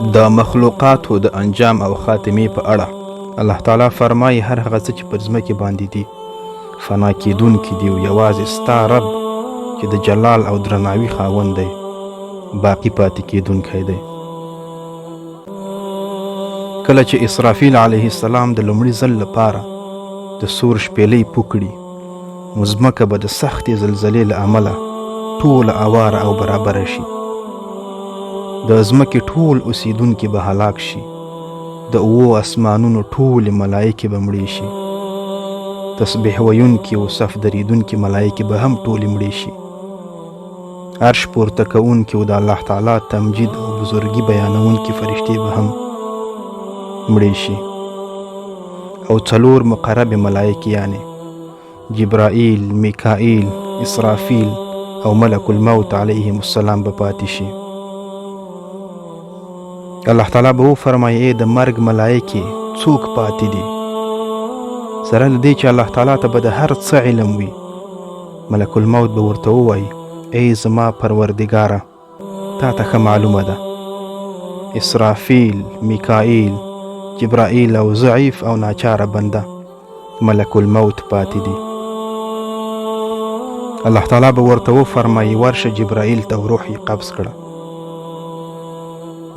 د مخلوقاتو د انجام او خاتمې په اړه الله تعالی فرمایي، هر هغه څه چې پر ځمکې باندې دي فنا کېدونکي دي او یوازې ستا رب چې د جلال او درناوي خاوند دی باقي پاتې کېدونکی دی. کله چې اسرافیل علیه السلام د لومړي ځل لپاره د سور شپېلۍ پوکړي، نو ځمکه به د سختې زلزلې له امله ټوله اواره او برابره شي. د ځمکې ټول اوسیدونکي به هلاک شي. د اوو اسمانونو ټولې ملایکې به مړې شي. تسبیح ویونکي او صف درېدونکي ملایکې به هم ټولې مړې شي. عرش پورته کوونکي او د الله تعالی تمجید او بزرګي بیانوونکي فرشتې به هم مړې شي. او څلور مقربې ملایکې یعنې جبرائیل، میکائیل، اسرافیل او ملک الموت علیهم السلام به پاتې شي. الله تعالی به وفرمایي، ای د مرګ ملایکې څوک پاتې دي؟ سره له دې چې الله تعالی ته به د هر څه علم وي، ملک الموت به ورته ووایي، ای زما پروردګاره، تا ته ښه معلومه ده. اسرافیل، میکائیل، جبرائیل او ضعیف او ناچاره بنده ملک الموت پاتې دي. الله تعالی به ورته وفرمایي، ورشه جبرائیل ته روح یې قبض کړه.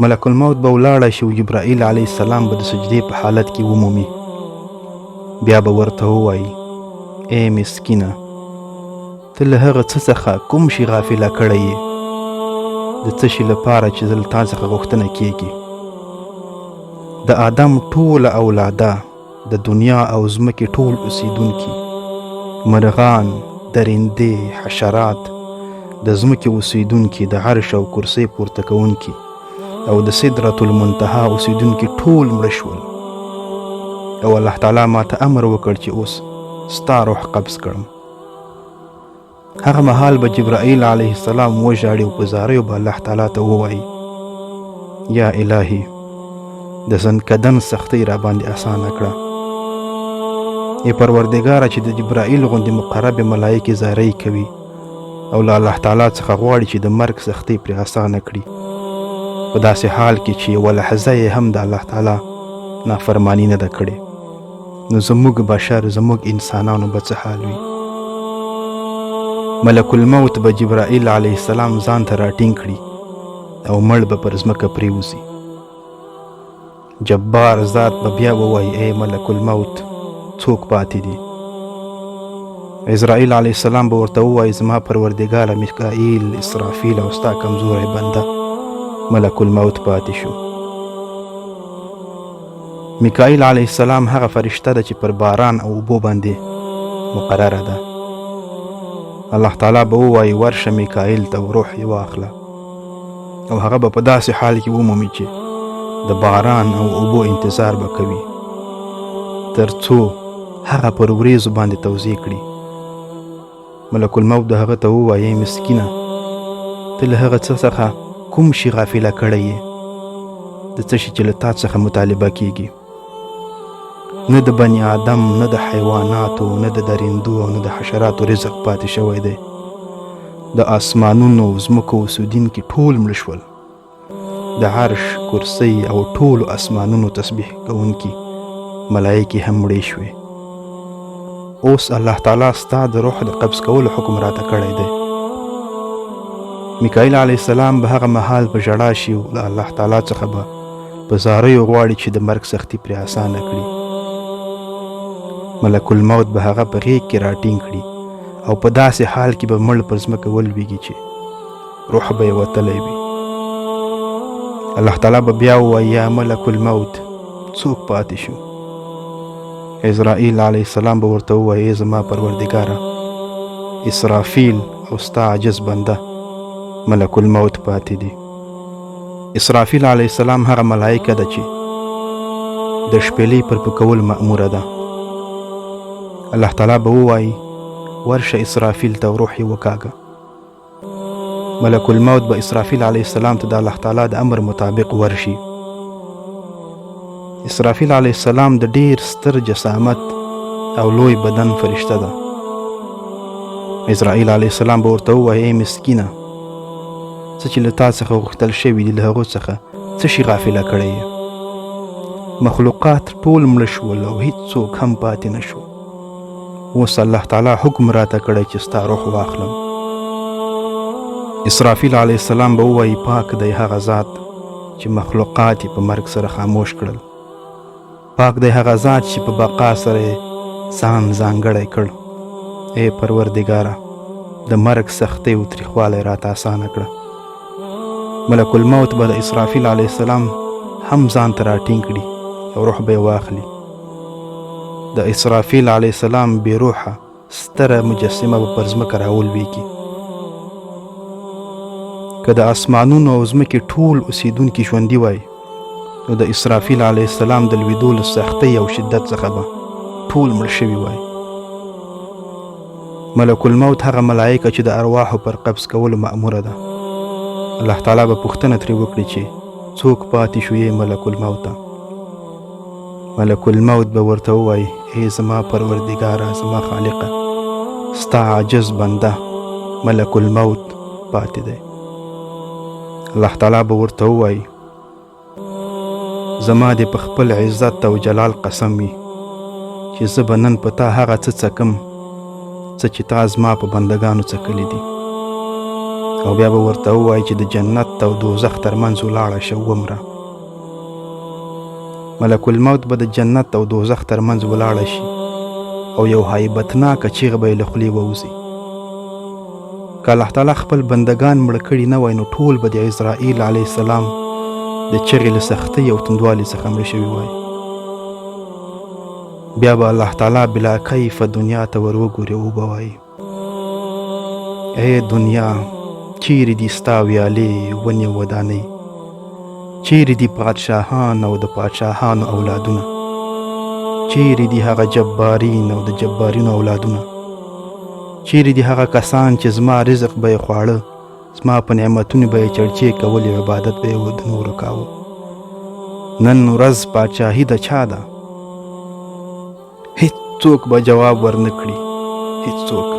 ملک الموت به ولاړه شي او جبرائیل علیه السلام به د سجدې په حالت کې ومومي. بیا به ورته ووایي، ای مسکینه، ته له هغه څه څخه کوم شي غافله کړی یې د څه شي لپاره چې زه له تا څخه غوښتنه کیږي؟ د آدم ټوله اولاده، د دنیا او ځمکې ټول اوسیدونکي، مرغان، درندې، حشرات، د ځمکې اوسیدونکي، د عرش او کرسۍ پورته کوونکي او د سدرة المنتهی اوسیدونکي ټول مړه شول او الله تعالی ما ته امر وکړ چې اوس ستا روح قبض کړم. هغه مهال به جبرائیل علیه السلام وژاړي او په زاریو به الله تعالی ته ووایي، یا الهي د ځنکدن سختۍ را باندې اسانه کړه. ای پروردګاره، چې د جبرائیل غوندې مقربې ملایکې زارۍ کوي او له الله تعالی څخه غواړي چې د مرګ سختۍ پرې اسانه کړي، په داسې حال کې چې یوه لحظه یې هم د الله تعالی نافرماني نه ده کړې، نو زموږ بشر، زموږ انسانانو به څه حال وي؟ ملک الموت به جبرائیل علیه السلام ځان ته راټینګ کړي او مړ به پر ځمکه پرېوځي. جبار ذات به بیا ووایي، ای ملک الموت، څوک پاتې دي؟ عزرائیل علیه السلام به ورته ووایي، زما پروردګاره میکائیل، اسرافیل او ستا کمزوری بنده ملک الموت پاتې شو. میکائیل علیه السلام هغه فرشته ده چې پر باران او اوبو باندې مقرره ده. الله تعالی به ووایي، ورشه میکائیل ته روح یې واخله، او هغه به په داسې حال کې ومومي چې د باران او اوبو انتظار به کوي تر څو هغه پر وریځو باندې توزیع کړي. ملک الموت د هغه ته ووایي، مسکینه، ته له هغه څه څخه کوم شي غافله کړی یې د څه شي چې له تا څخه مطالبه کیږي؟ نه د بني آدم، نه د حیواناتو، نه د درندو او نه د حشراتو رزق پاتې شوی دی. د آسمانونو او ځمکو اوسېدونکي ټول مړه شول. د عرش، کرسۍ او ټولو آسمانونو تسبیح کوونکي ملایکې هم مړې شوې. اوس الله تعالی ستا د روح د قبض کولو حکم راته کړی دی. میکائیل علیه السلام به هغه مهال په ژړا شي او له الله تعالی څخه به په زاریو غواړي چې د مرګ سختي پرې اسانه کړي. ملک الموت به هغه په غېږ کې راټینګ کړي او په داسې حال کې به مړ پر ځمکه ولویږي چې روح به یې وتلی وي. الله تعالی به بیا ووایي، یا ملک الموت، څوک پاتې شو؟ عزرائیل علیه السلام به ورته ووایي، ای زما پروردګاره، اسرافیل او ستا عاجز بنده ملک الموت پاتې دي. اسرافیل علیه السلام هغه ملایکه ده چې د شپېلۍ پر پکول مأموره ده. الله تعالی به ووایي، ورشه اسرافیل ته روح یې وکاږه. ملک الموت به اسرافیل علیه السلام ته د الله تعالی د امر مطابق ورشي. اسرافیل علیه السلام د ډیر ستر جسامت او لوی بدن فرشته ده. عزرائیل علیه السلام به ورته ووایي، ای مسکینه، څه چې له تا څخه غوښتل شوي دي له هغو څخه څه شي غافله کړی یې؟ مخلوقات ټول مړه شول او هیڅوک هم پاتې نه شو. اوس الله تعالی حکم راته کړی چې ستا روح واخلم. اسرافیل علیه السلام به ووایي، پاک دی هغه ذات چې مخلوقات یې په مرګ سره خاموش کړل. پاک دی هغه ذات چې په بقا سره یې ځان ځانګړی کړ. ای پروردګاره، د مرګ سختۍ او تریخوالی راته اسانه کړه. ملک الموت به د اسرافیل علیه السلام هم ځان ته راټینګ کړي او روح به یې واخلي. د اسرافیل علیه السلام بې روحه ستره مجسمه به پر ځمکه راولویږي. که د اسمانونو او ځمکې ټول اوسیدونکي ژوندي وای، نو د اسرافیل علیه السلام د لویدو له سختۍ او شدت څخه به ټول مړ شوي وای. ملک الموت هغه ملایکه چې د ارواحو پر قبض کولو مأموره ده، الله تعالی به پوښتنه ترې وکړي چې څوک پاتې شو یې ملک الموته؟ ملک الموت به ورته ووایي، ای زما پروردګاره، زما خالقه، ستا عاجز بنده ملک الموت پاتې دی. الله تعالی به ورته ووایي، زما دې په خپل عزت او جلال قسم وي چې زه به نن په تا هغه څه څکم څه چې تا زما په بندګانو څکلي دي. او بیا به ورته ووایي چې د جنت او دوزخ ترمنځ ولاړه شه ومره. ملک الموت به د جنت او دوزخ ترمنځ ولاړه شي او یو هیبتناکه چیغه به یې له خولې ووځي. که الله تعالی خپل بندګان مړه کړي نه وای، نو ټول به د عزرائیل علیه السلام د چغې له سختۍ او توندوالي څخه مړه شوي وای. بیا به الله تعالی بلا کیفه دنیا ته ور وګوري او وبه وایي، ای دنیا، چیرې دي ستا ویالې، ونې او ودانۍ؟ چیرې دي پادشاهان او د پادشاهانو اولادونه؟ چیرې دي هغه جبارین او د جبارینو اولادونه؟ چیرې دي هغه کسان چې زما رزق به یې خواړه، زما په نعمتونو به یې چړچې کولې او عبادت به یې د نورو کاوه؟ نن ورځ پادشاهي د چا ده؟ هیڅوک به جواب ورنه کړي، هیڅوک.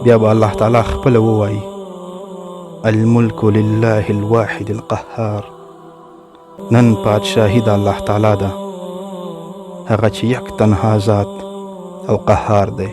بیا به الله تعالی خپله ووایي، الملک لله الواحد القهار. نن پادشاهي د الله تعالی ده، هغه چې یک تنها ذات او قهار دی.